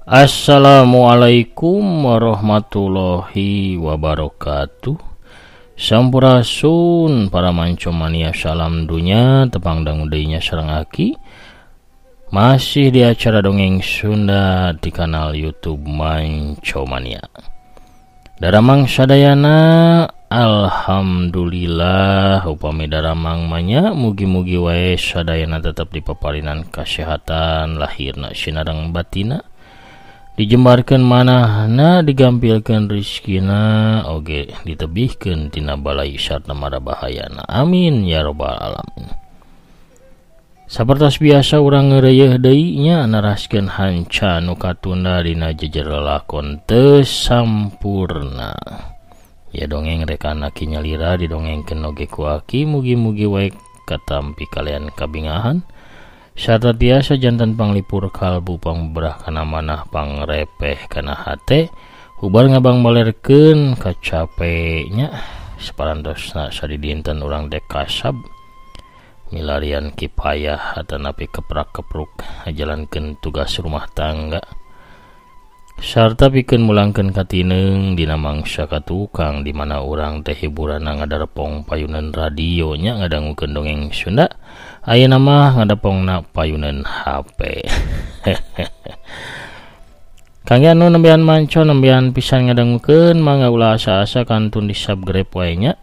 Assalamualaikum warahmatullahi wabarakatuh. Sampurasun para mancomania, salam dunya, tepang dangu deui nya sareng aki. Masih di acara Dongeng Sunda di kanal YouTube Mancomania. Daramang sadayana, alhamdulillah upami daramang manya, mugi-mugi wae sadayana tetap dipaparinan kasehatan lahirna sinareng batina, dijembarkeun manahna, digampilkeun rizkina, oge ditebihkeun tina balai sarta mara bahayana. Amin ya robbal alamin. Sapertos biasa urang ngeureuyeih deui nya naraskeun hanca nu katunda dina jejer lalakon teu sampurna. Ya dongeng rekan aki nyalira didongengkeun oge ku aki, mugi-mugi wae katampi kalian kabingahan sarta tiasa jantan panglipur kalbu, pangberah kana manah, pangrepeh kana hate, hubar ngabang balerkeun kacape nya. Saparantosna sadidinten urang teh kasab milarian kipayah atanapi keprak-kepruk ngajalankeun tugas rumah tangga sarta pikeun mulangkeun katineung dina mangsa ka tukang, di mana urang teh hiburanna ngadarepong payunan radio nya, ngadangukeun dongeng Sunda. Ayeuna mah ngadepongna payunan HP. Kangge anu nembean manco, nembean pisan ngadangukeun, mangga ulah asa-asa kantun di subscribe wae nya,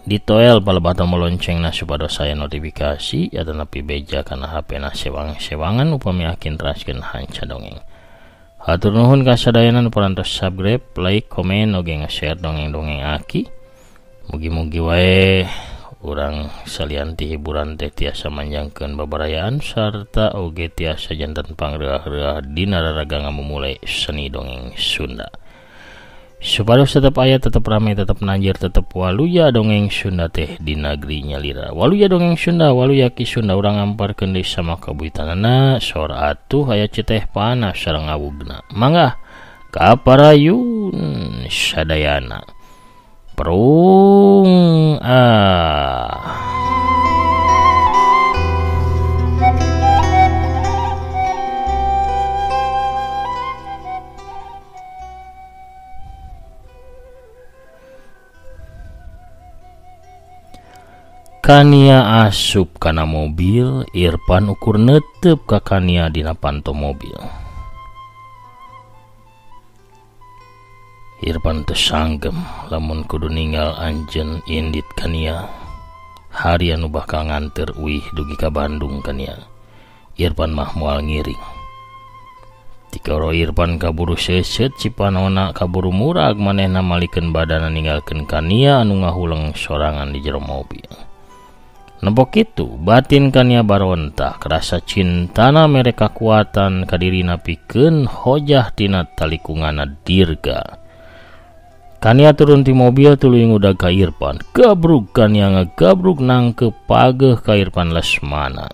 ditoel palebah tombol loncengna supados aya notifikasi atanapi beja kana HP na sewang-sewangan upami akin teraskeun hanca dongeng. Hatur nuhun ka sadayana nu parantos subscribe, like, komen, oge nge-share dongeng-dongeng aki. Mugi-mugi wae urang salian ti hiburan teh tiasa manjangkeun babarayaan sarta oge tiasa janten pangreuah-reuah dina raraga ngamumule seni dongeng Sunda. Supados tetep aya, tetep rame, tetep nanjir, tetep waluya dongeng Sunda teh di nagri nyalira. Waluya dongeng Sunda, waluya ki Sunda, urang ngamparkeun deui sama kabuitanana, sor atuh aya citeh panas sareng awugna. Mangga kaparayun sadayana. Prung ah. Kania asup kana mobil, Irfan ukur netep ka Kania dina panto mobil. Irfan teu sanggem lamun kudu ninggal anjeun indit Kania. Hari anu bakal nganter uih dugi ka Bandung Kania. Irfan mah moal ngiring. Tikoro Irfan kaburu seuseut, cipanona kaburu murag, manehna malikeun badana ninggalkeun Kania anu ngahuleng sorangan di jero mobil. Nempok itu batin Kania barontak, rasa cintana mere kakuatan kadirina pikeun hojah tina talikungana dirga. Kania turun ti mobil tuluy ngudag ka Irfan. Gabrug Kania ngagabrug nangkep pageuh ka Irfan Lesmana.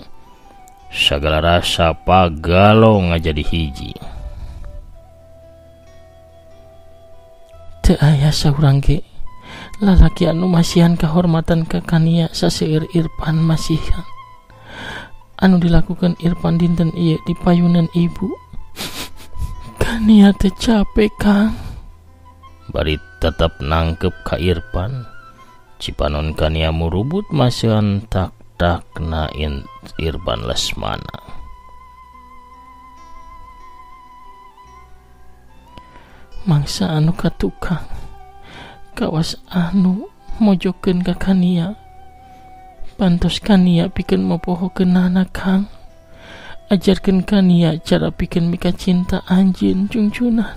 Sagala rasa pagalo ngajadi hiji. Teu aya saurang ge lalaki anu masihan kahormatan ka Kania saseueur Irfan masihan. Anu dilakukan Irfan dinten ieu di payunan ibu. Kania teh capek Kang. Bari tetep nangkep ka Irfan. Cipanon Kania murubut masihan tak-takna Irfan Lesmana. Mangsa anu ka tukang kawas anu mojokeun ka Kania. Pantos Kania pikeun mopohokeunana Kang. Ajarkeun Kania cara pikeun mika cinta anjeun cungcunan.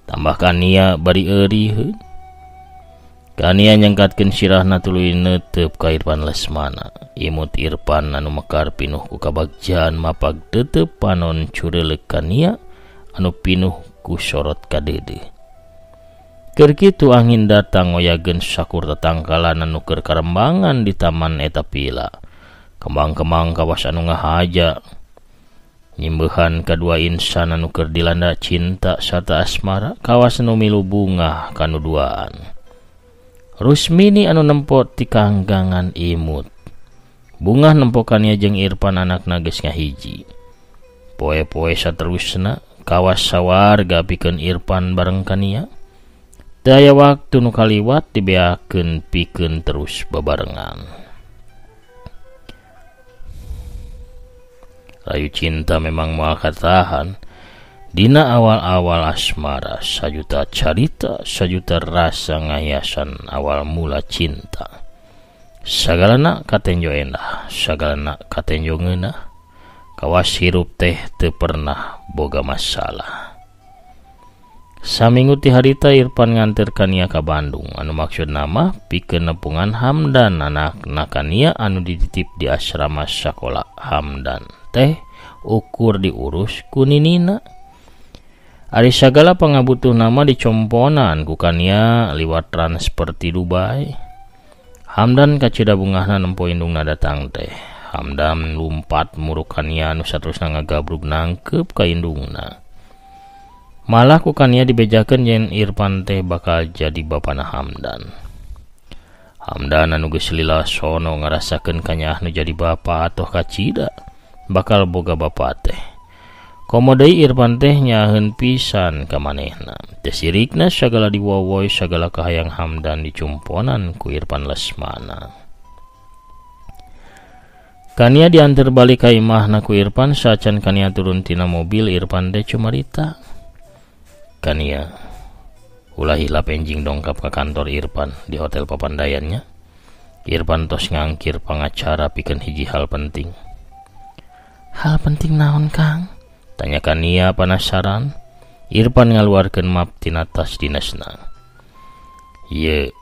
Tambah Kania bari euriheun. Kania nyangkatkeun sirahna tuluy neuteup ka Irfan Lesmana. Imut Irfan anu mekar pinuh ku kabagjaan mapag tetep panon cureuleuk Kania anu pinuh ku sorot kadeudeuh. Keur kitu angin datang ngoyageun sakur tetangkalan anu keur karembangan di taman eta pila. Kembang-kembang kawas anu ngahaja. Nyimbehan kadua insan anu keur dilanda cinta sarta asmara, kawas anu milu bungah kanu duaan. Rusmini anu nempo ti kanggangan imut. Bungah nempo Kania jeung Irfan anakna geus ngahiji. Poe-poe saterusna kawas sawarga pikeun Irfan bareng Kania. Teu aya waktu nu kaliwat dibeakeun pikeun terus babarengan. Rayu cinta memang moal katahan. Dina awal-awal asmara, sajuta carita, sajuta rasa ngayasan awal mula cinta. Sagalana katenjo endah, sagalana katenjo ngeunah. Kawas hirup teh teu pernah boga masalah. Saminggu ti harita Irfan nganter Kania ka Bandung, anu maksudna mah pikeun nepungan Hamdan anakna Kania anu dititip di asrama sakola Hamdan teh ukur diurus ku ninina. Ari sagala pangabutuh nama dicomponan ku Kania liwat transfer ti Dubai. Hamdan kacida bungahna nempo indungna datang teh. Hamdan lumpat muruk Kania anu saterusna ngagabrug nangkep ka indungna. Malah ku Kania dibejakeun yen Irfan teh bakal jadi bapana Hamdan. Hamdan anu geus lila sono ngarasakeun kanyaah nu jadi bapa atoh kacida bakal boga bapa teh. Komo deui Irfan teh nyaheun pisan ka manehna. Teu sirikna sagala diwowoy sagala kahayang Hamdan dicumponan ku Irfan Lesmana. Kania diantar balik ka imahna ku Irfan sacan Kania turun tina mobil Irfan teh cumarita. Kania ulah hilap enjing dongkap ka kantor Irfan di hotel Papandayannya. Irfan tos ngangkir pangacara pikeun hiji hal penting. Hal penting naon, Kang? Tanya Kania penasaran. Irfan ngaluarkeun map tina tas dinasna. Ieu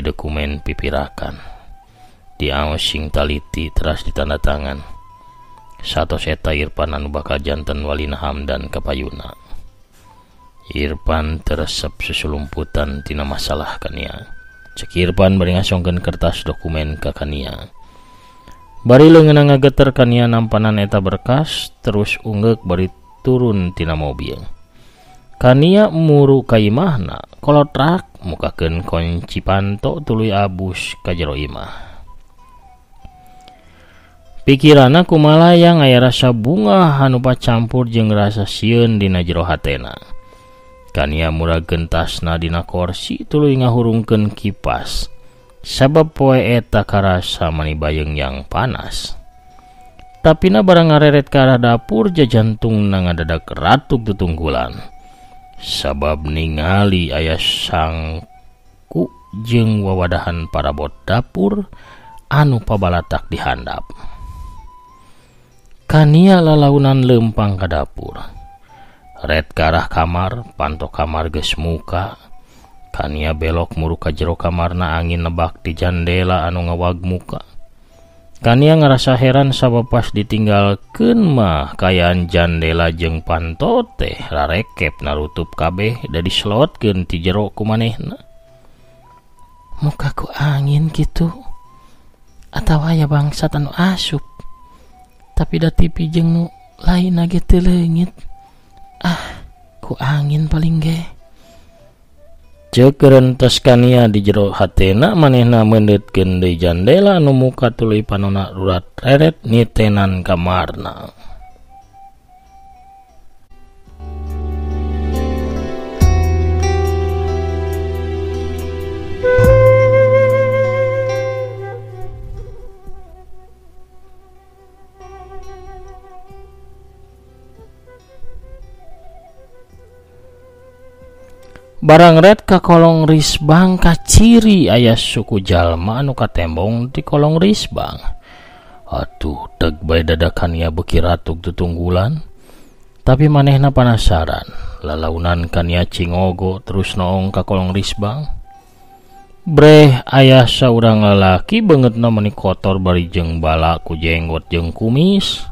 dokumen pipirakan. Diaos sing taliti teras ditanda tangan. Satos eta Irfan anu bakal janten walina Hamdan kapayuna. Irfan teresep susulumputan tina masalah Kania. Cek Irfan bari ngasongkeun kertas dokumen ka Kania. Bari leungeunna ngageter Kania nampanan eta berkas terus ungeuk bari turun tina mobil. Kania muru ka imahna, kolotrak mukakeun kunci panto tuluy abus ka jero imah. Pikiranna kumalayang aya rasa bungah anu pacampur jeung rasa sieun dina jero hatena. Kania muragkeun tasna dina korsi tuluy ngahurungkeun kipas. Sabab poe eta karasa mani bayeng yang panas. Tapina barang ngareret ka arah dapur jajantungna ngadadak ratuk tutungkulan. Sabab ningali aya sangku jeung wawadahan parabot dapur anu pabalatak di handap. Kania lalaunan leumpang ka dapur. Ret ka arah kamar, panto kamar geus muka. Kania belok muru ka jero kamarna angin nebak di jandela anu ngawag muka. Kania ngarasa heran sabab pas ditinggalkeun mah kayaan jandela jeung panto teh rarekep narutup kabeh da diselotkeun ti jero ku manehna. Muka ku angin kitu atawa aya bangsat anu asup. Tapi da TV jeung nu lainna ge teu leungit. Ah, ku angin paling ge. Ceuk rentas Kania di jero hatena manehna meundeutkeun deui jandela anu muka tuluy panona rurat reret nitenan kamarna. Barang red ka kolong risbang kaciri aya suku jalma anu katembong di kolong risbang. Atuh deg bae dadakan Kania beuki ratuk tutunggulan. Tapi manehna panasaran. Lalaunan Kania cingogo terus noong ka kolong risbang. Breh aya saurang lalaki beungeutna meuni kotor bari jeung bala ku jenggot jeung kumis.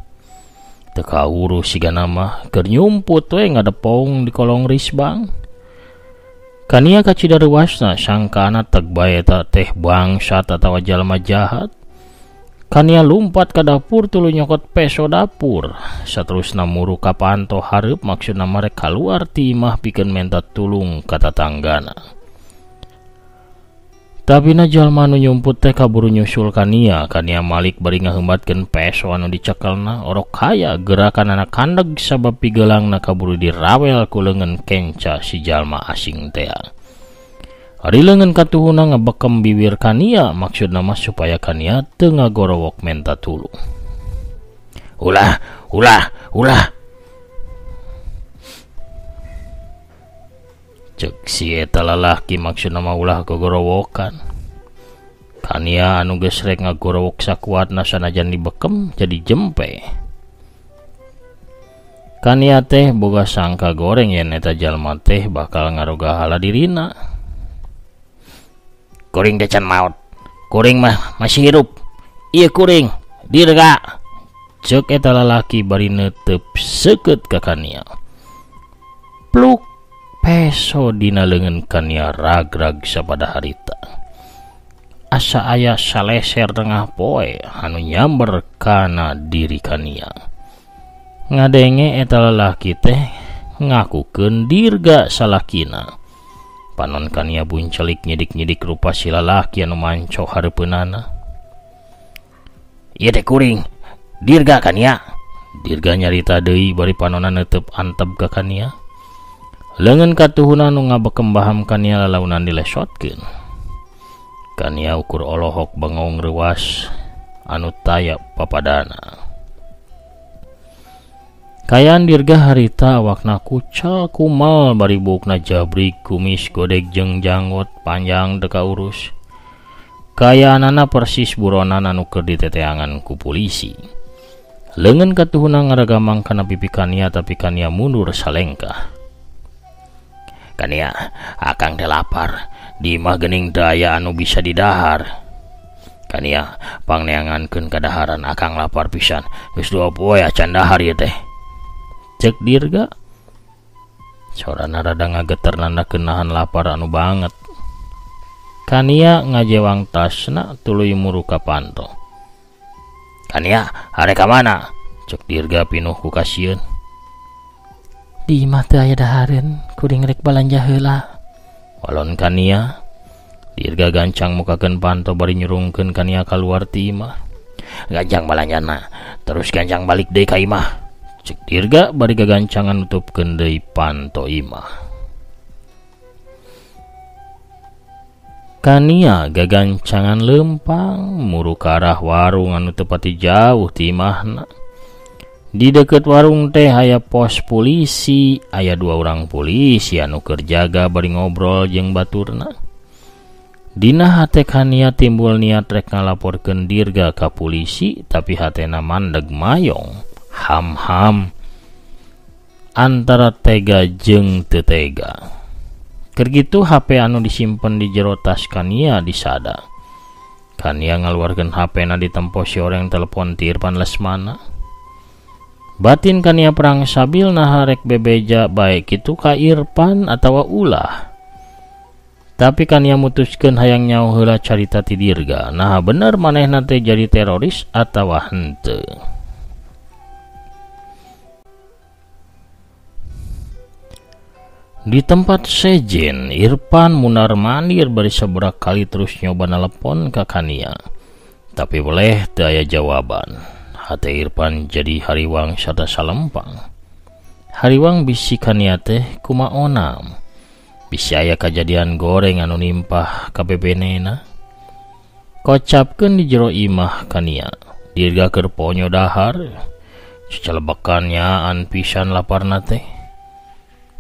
Teu kaurus sigana mah keur nyumput we ngadepong di kolong risbang. Kania kacida reuasna sangkaana teg bae eta teh bangsat atawa jalma jahat. Kania lumpat ka dapur tuluy nyokot peso dapur. Saterusna muru ka panto hareup maksudna marek kaluar ti imah pikeun menta tulung ka tatanggana. Tapi na jalma nu nyumput teh kaburu nyusul Kania. Kania malik bari ngahembatkeun peso anu dicekelna orok kaya gerakanana kandeg sabab pigelangna kaburu dirawel ku leungeun kenca si jalma asing tea. Ari leungeun katuhuna ngabekem bibir Kania maksudna mah supaya Kania teu ngagorowok menta tulung. Ulah, ulah, ulah. Cek si eta lalaki maksudna mah ulah gogorowokan. Kania anu geus rek ngagorowok sakuatna sanajan dibekem jadi jempe. Kania teh boga sangka goreng yen eta jalma teh bakal ngaroga hala dirina. Kuring teh can maot. Kuring mah masih hirup. Ieu kuring, Dirga. Cek eta lalaki bari neuteup seukeut ka Kania. Pluk peso dina leungeun Kania ragrag sapada harita. Asa aya saleser tengah poe anu nyamber kana diri Kania. Ngadenge eta lalaki teh ngakukeun Dirga salakina. Panon Kania buncelik nyidik-nyidik rupa si lalaki anu manco hareupeunana. Ieu teh kuring, Dirga Kania. Dirga nyarita deui bari panonna neuteup antep ka Kania. Leungeun katuhuna nu ngabekem baham Kania lalaunan dilesotkeun. Kania ukur olohok bengong reuas anu taya papadana. Kaayaan Dirga harita awakna kucal kumal bari buukna jabrik kumis godeg jeung janggot panjang teu kaurus. Kaayaanana persis buronan anu keur diteteangan ku polisi. Leungeun katuhuna ngaragamang kana pipi Kania tapi Kania mundur salengkah. Kania, akang teh lapar. Di imah geuning teu aya anu bisa didahar. Kania, pangneangankeun kadaharan akang lapar pisan. Geus 2 poe acan dahar ieu teh. Cek Dirga. Sorana rada ngageter nandakeun nahan lapar anu banget. Kania ngajewang tasna tuluy muru ka panto. Kania, arek ka mana? Cek Dirga pinuh ku kasieun. Di imah teu aya dahareun, kuring rek balanja heula. Walon Kania. Dirga gancang mukakeun panto bari nyurungkeun Kania kaluar ti imah. Gancang balanjana, terus gancang balik deui ka imah. Cek Dirga bari gagancangan nutupkeun deui panto imah. Kania gagancangan leumpang muru ka arah warung anu teu pati jauh ti imahna. Di deukeut warung teh aya pos polisi, aya 2 urang polisi anu keur jaga bari ngobrol jeung baturna. Dina hate Kania timbul niat rek ngalaporkeun Dirga ka polisi, tapi hatena mandeg mayong. Ham-ham antara tega jeung teu tega. Keur kitu HP anu disimpen di jero tas Kania disada. Kania ngaluarkeun HP-na ditempo si oreng telepon ti Irfan Lesmana. Batin Kania perang sabil naha rek bebeja bae kitu ka Irfan atawa ulah. Tapi Kania mutuskeun hayang nyaho heula carita ti Dirga. Naha bener manehna teh jadi teroris atawa henteu. Di tempat sejen, Irfan mundar-mandir bari sabaraha kali terus nyoba nelepon ka Kania. Tapi boleh teu aya jawaban. Hate Irfan jadi hariwang sarta salempang. Hariwang bisi Kania teh kumaonam. Bisi aya kajadian goreng anu nimpah ka bebenena. Kocapkeun di jero imah Kania. Dirga keur ponyo dahar. Cecelebekan nyaan pisan laparna teh.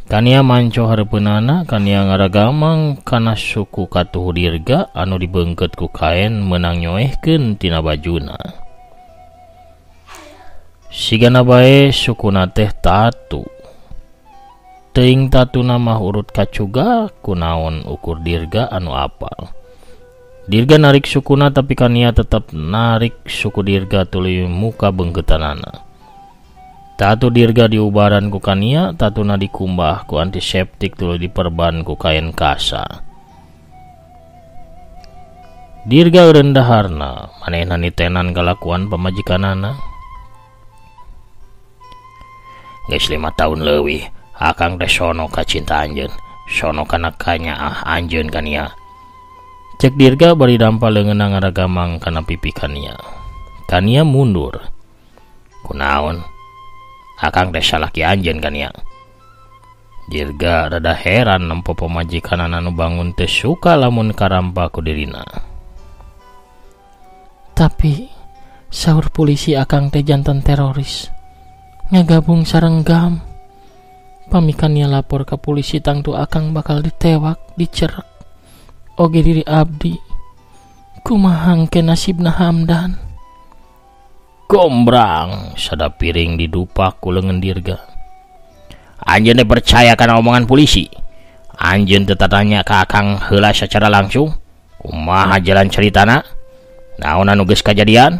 Kania manco hareupeunana, Kania ngaragamang kana suku katuhu Dirga anu dibeungkeut ku kaen meunang nyoehkeun tina bajuna. Sigana bae sukuna teh tatu. Teuing tatuna mah urut kacuga kunaon ukur Dirga anu apal. Dirga narik sukuna tapi Kania tetep narik suku Dirga tuluy muka beungkeutanana. Tatu Dirga diubaran ku Kania, tatuna dikumbah ku antiseptik tuluy diperban ku kain kasa. Dirga eureun daharna, manehna nitenan kalakuan pamajikanana. Geus 5 tahun leuwih, akang teh sono ka cinta anjeun, sono kana kanyaah anjeun Kania. Cek Dirga bari dampa leungeunna ngaragamang kana pipi Kania. Kania mundur. Kunaon? Akang teh salaki anjeun Kania. Dirga rada heran nempo pamajikanana anu bangun teh suka lamun karampa ku dirina. Tapi saur polisi akang teh jantan teroris. Ngagabung sareng GAM. Pamikannya lapor ke polisi tangtu akang bakal ditewak, dicerek. Oge diri abdi. Kumaha engke nasibna Hamdan? Gombrang sada piring didupak ku leungeun Dirga. Anjeun teh percaya kana omongan polisi. Anjeun teu tatanya ka akang heula secara langsung. Kumaha jalan ceritana? Naon anu geus kajadian?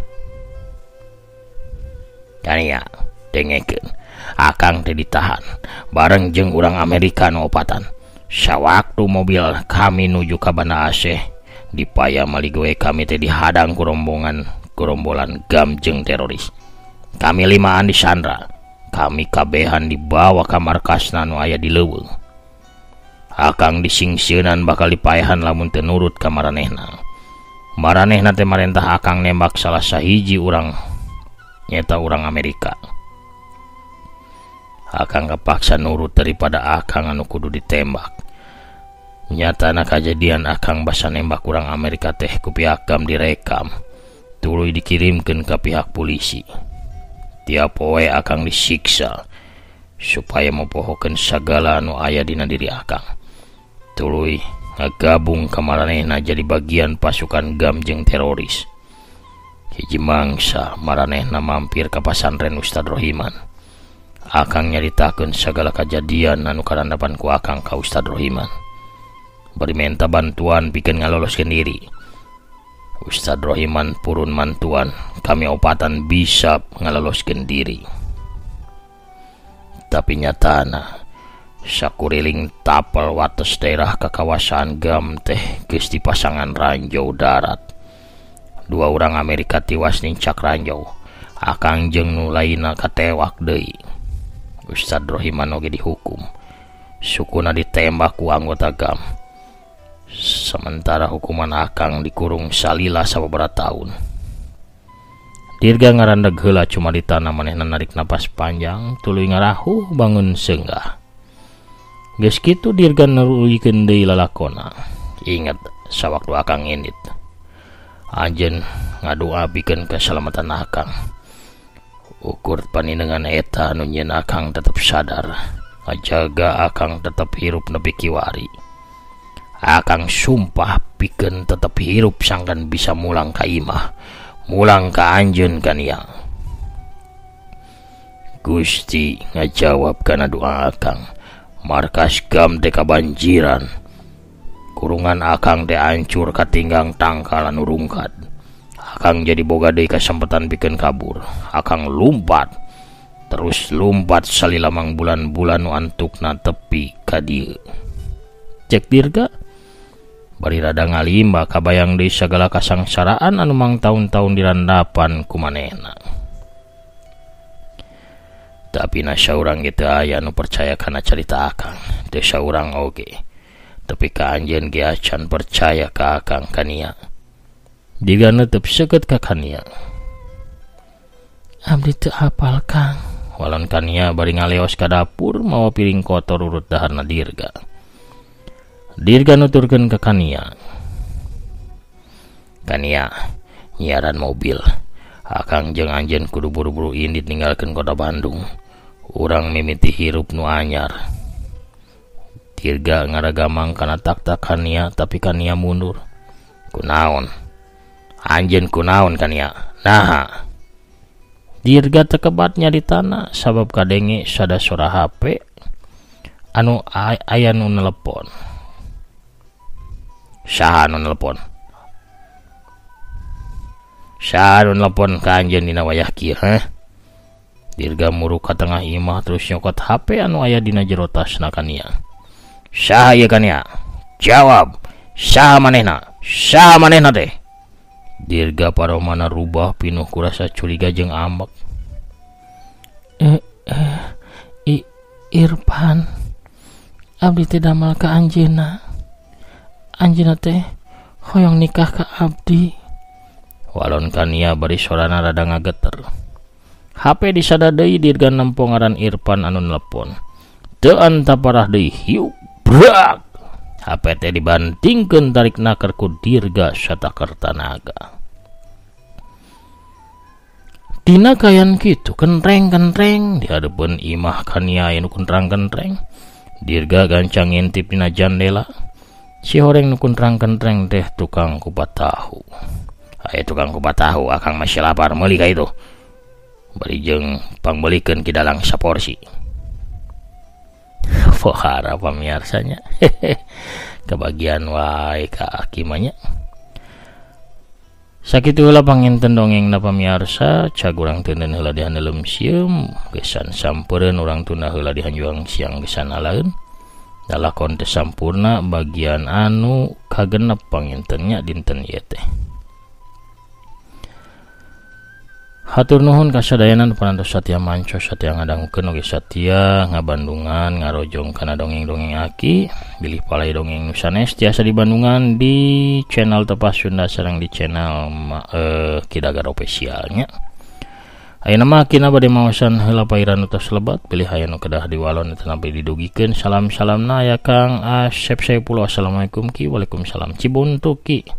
Kania dengekeun. Akang teh ditahan bareng jeung urang Amerika nu opatan. Sawaktu mobil kami nuju ka Banda Aceh, di paya maligoe kami teh dihadang ku rombongan gerombolan GAM jeung teroris. Kami limaan disandra. Kami kabehan dibawa ka markasna nu aya di leuweung. Akang disingsieunan bakal dipaehan lamun teu nurut ka maranehna. Maranehna teh marentah akang nembak salah sahiji urang nyeta urang Amerika. Akang kepaksa nurut daripada akang anu kudu ditembak. Nyatana kajadian akang basa nembak urang Amerika teh ku pihak GAM direkam, tuluy dikirimkeun ka pihak polisi. Tiap poe akang disiksa supaya mopohokeun sagala anu aya dina diri akang. Tuluy ngagabung ka maranehna jadi bagian pasukan GAM jeung teroris. Hiji mangsa maranehna mampir ka pasantren Ustad Rohiman. Akang nyaritakeun sagala kajadian anu karandapan ku akang ka Ustad Rohiman. Bari menta bantuan pikeun ngaloloskeun diri. Ustad Rohiman purun mantuan, kami opatan bisa ngaloloskeun diri. Tapi nyatana sakuriling tapel wates daerah ka kawasan GAM teh geus dipasangan ranjau darat. Dua urang Amerika tiwas nincak ranjau. Akang jeung nu lainna katewak deui. Ustad Rohiman oge dihukum. Sukuna ditembak ku anggota GAM. Sementara hukuman akang dikurung salila sababaraha taun. Dirga ngarandeg heula cuma di tanah manehna narik napas panjang tuluy ngarahuh bangun senggah. Geus kitu Dirga nuluykeun deui lalakona. Ingat sawaktu akang indit. Anjeun ngadua pikeun keselamatan akang. Ukur paninengan eta anu nyieun akang tetep sadar, ngajaga akang tetep hirup nepi kiwari. Akang sumpah pikeun tetep hirup sangkan bisa mulang ka imah, mulang ka anjeun Kania. Gusti ngajawab kana doa akang. Markas GAM teh kabanjiran. Kurungan akang teh hancur katinggang tangkalan urungkat. Akang jadi boga deui kasempatan pikeun kabur. Akang lumpat, terus lumpat salila mangbulan-bulan nu antukna tepi ka dieu. Cek Dirga bari rada ngalimba kabayang deui sagala kasangsaraan anu mangtaun-taun dirandapan ku manehna. Tapi na saurang ge teu aya nu percaya kana carita akang, teu saurang oge. Tapi ka anjeun ge acan percaya ka akang Kania. Dirga netep seukeut ka Kania. Abdi teu apal Kang. Walon Kania bari ngaleos ka dapur mawa piring kotor urut daharna Dirga. Dirga nuturkeun ka Kania. Kania nyiaran mobil. Akang jeung anjeun kudu buru-buru indit ninggalkeun kota Bandung. Urang mimiti hirup nu anyar. Dirga ngaragamang kana tak-tak Kania, tapi Kania mundur. Kunaon? Anjeun kunaon Kania? Naha. Dirga tekebat nyari tanah sabab kadenge sada sora HP anu aya nu nelepon. Saha nu nelepon? Saha nu nelepon ka anjeun dina wayah kieu, heh? Dirga muruk ka tengah imah terus nyokot HP anu aya dina jero tasna Kania. Saha ieu Kania? Jawab. Saha manehna? Saha manehna teh? Dirga paromana rubah pinuh kurasa curiga jeung ambek. Irfan, abdi teh damel ka anjeunna. Anjeunna teh Hoyong nikah ka abdi. Walon Kania bari sorana rada ngageter. HP disada deui Dirga nempo ngaran Irfan anu nelepon. Teu antaparah deui hiu brak. HP teh dibantingkeun tarik naker ku Dirga sataker tanaga. Dina kayan kitu kentreng-kentreng di hareupeun imah Kania anu kentrang-kentreng. Dirga gancang ngintip dina jandela. Si horeng nu kentrang-kentreng teh tukang kupat tahu. Aya tukang kupat tahu akang masih lapar meuli ka itu. Bari jeung pangbeulikeun ki dalang saporsi. Pohara pamiarsanya. Kebagian wae ka aki mah nya. Sakitu heula panginten dongengna pamiarsa, cag urang teuneun heula di haneuleum sieum, gesan sampeureun urang tunda heula di hanjuang siang gesan alaeun. Lalakon teu sampurna bagian anu kagenep pangintennya dinten ieu teh. Hatur nuhun kasadayana nu parantos satia manco satia ngadangukeun oge satia ngabandungan ngarojong kana dongeng-dongeng aki bilih palai dongeng nu sanes tiasa dibandungan di channel Tepas Sunda sareng di channel Kidagar Officialnya. Ayeuna mah akina bade maosan heula pairan nu tos lebat bilih aya nu kedah diwalon eta nampi didugikeun salam-salamna aya Kang Asep Saipullah. Assalamualaikum ki. Waalaikumsalam. Cibuntu ki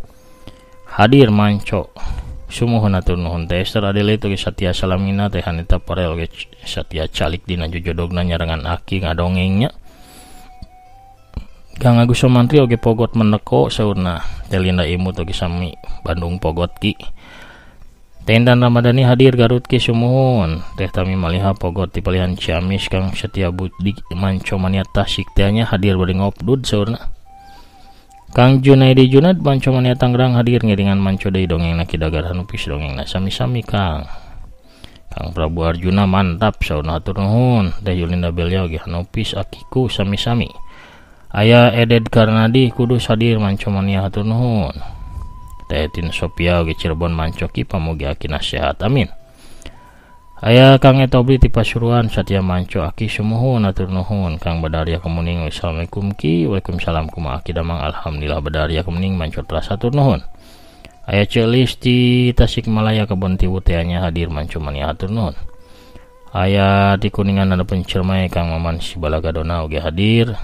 hadir manco. Sumuhun atur nuhun teh Esther Adele oge satia salamina teh Hanita Parel oge satia calik dina jojodogna nyarengan aki ngadongengnya. Kang Agus Somantri oge pogot meneko saurna teh Linda Imut oge sami Bandung pogot ki. Teh Intan Ramadhani hadir Garut ki sumuhun. Teh Tami Maliha pogot di palihan Ciamis. Kang Setia Budi Manco Mania Tasik teh nya hadir bari ngopdud saurna. Kang Junaidi Junad Manco Mania Tangerang hadir ngiringan manco deui dongengna Kidagar Hanupis dongengna sami-sami Kang. Kang Prabu Arjuna mantap saurna hatur nuhun. Teh Yulinda Belia oge Hanupis akiku sami-sami. Aya Eded Karnadi Kudus hadir Manco Mania hatur nuhun. Teh Tin Sophia oge Cirebon manco ki pamugi aki nasihat amin. Aya Kang Etobri ti Pasuruan satia manco aki sumuhun atur nuhun. Kang Badaria Kemuning assalamualaikum ki. Waalaikumsalam kumaha aki damang alhamdulillah Badaria Kemuning manco teras atur nuhun. Aya Celis di Tasikmalaya Kebon Tiwu teh nya hadir manco mania atur nuhun. Aya di Kuningan ada Cermai Kang Maman Sibalagadona oge hadir.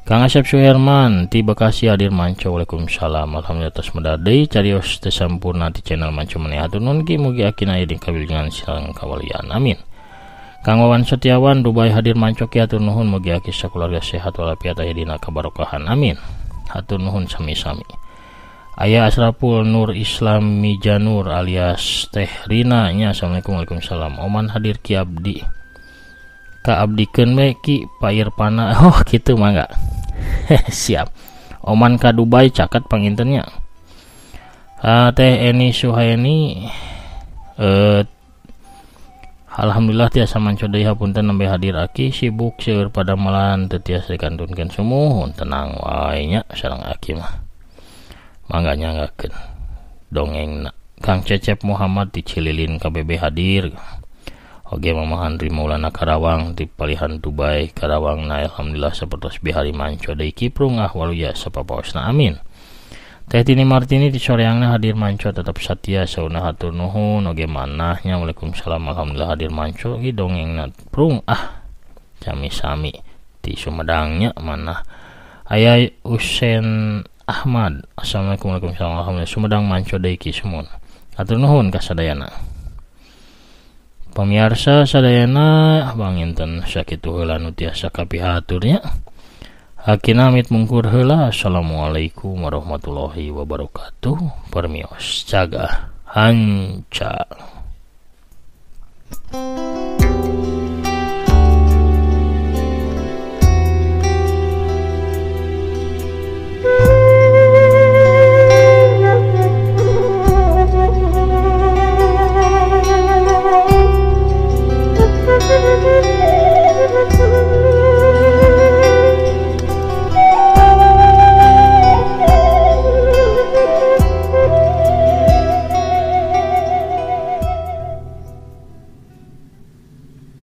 Kang Asep Suherman ti Bekasi hadir manco. Waalaikumsalam. Alhamdulillah tos medar deui carios teu sampurna ti channel Manco Mania hatur nuhun ki mugi akina aya di kawilujengan sareng kawalian amin. Kang Wawan Setiawan Dubai hadir manco ki hatur nuhun mugi aki sakeluarga sehat walafiat aya dina kabarokahan amin. Hatur nuhun sami-sami. Aya Asraful Nur Islam Mijanur alias Teh Rina nya assalamualaikum. Waalaikumsalam. Oman hadir ki abdi. Ka abdikeun we ki Pak Irfana. Oh kitu mangga. Siap. Oman ka Dubai caket pangintennya. Teh Eni Suhaeni alhamdulillah tiasa manco deui hapunten nembe hadir aki sibuk seueur padamelan teu tiasa dikantunkeun sumuhun tenang wae nya sareng aki mah. Mangga nyanggakeun dongengna. Kang Cecep Muhammad di Cililin KBB hadir. Oge Mama Andri Maulana Karawang di palihan Dubai Karawang na alhamdulillah sapertos bihari manco deui kiprung ah waluya sapapaosna amin. Teh Tini Martini di soreangna hadir manco tetap satia sauna hatur nuhun oge manahnya waalaikumsalam alhamdulillah hadir manco ki dongengna prung ah sami-sami di Sumedangnya manah. Aya Usen Ahmad assalamualaikum waalaikumsalam alhamdulillah Sumedang manco deui ki sumun hatur nuhun kasadayana. Pamiarsa sadayana panginten sakitu heula nu tiasa kapihaturnya. Akina amit mungkur heula. Assalamualaikum warahmatullahi wabarakatuh. Permios caga hanca. Thank you.